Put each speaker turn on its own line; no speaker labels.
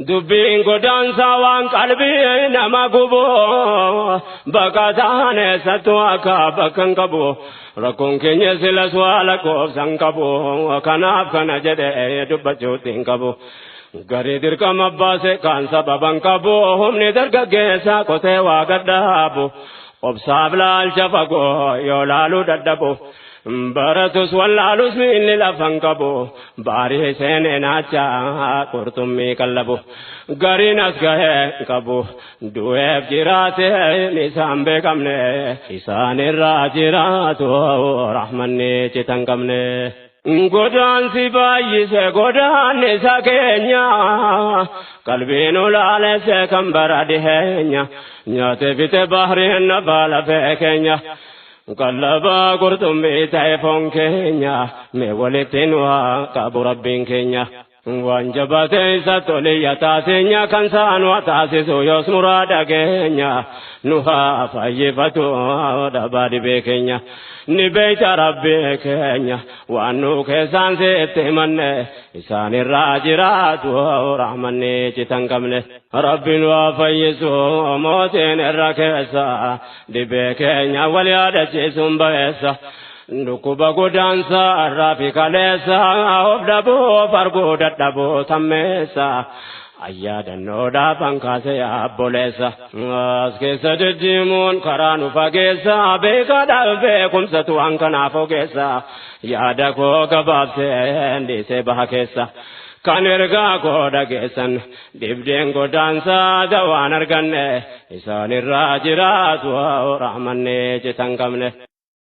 Dubbiin godaansaa waan qalbii nama gubu baqataan eessattuu akka bakka hin qabu rakkoon keenya silas waa lakkoofsa hin qabu kanaaf kana jedhee dubbachuutti hin qabu. Garii dirqama baase kaan sababa hin qabu humni dargaggeessaa qotee waa gadhaabu obsaaf laalcha fagoo yoo laaluu dadhabu. Baratus wallaalus miilli lafa hin qabu baarii seenee naacha qurxummii qallabu gariin as gahee hin qabu du'eef jiraate isaan beekamne isaan irraa jiraatu rahmanni cita hin qabne. Godaansi baay'ise godaannisa keenya qalbiin ulaalesse kan bara dhiheenya nyaate fite bahriin nafaa lafee keenya. Qallabaa qurxummii ta'e foon keenya mee walitti nu haa qabu rabbiin keenya. Waan jabaate isa toliyya taasinya kan saan waa taasisu yoos muraada keenya nu haa fayyifatu dhabaa dhibee keenya. Ni beeyta rabbii keenya waan nu keessaan sitti himanne isaan irraa jiraatu rahmanni citan qabne. Rabbiin waa fayyisu mootiin irra keessa dhibee keenya wal yaadachiisuun ba'eessa. Dhukkuba godaansa irraa fi kaleessa of dhabuu arguu dadhabuu tammeessa. Ayyaadannoo kaase abboleessa. As keessa deddeemuun karaa nu fageessa beekaadhaaf beekumsatu waan kanaaf ogeessa. Yaada koo gabaabsee dhiisee baha keessa. Kan ergaa koo dhageessan dhibdeen godaansaa dawaan arganne isaan irraa jiraatu rahmanni citan qabne.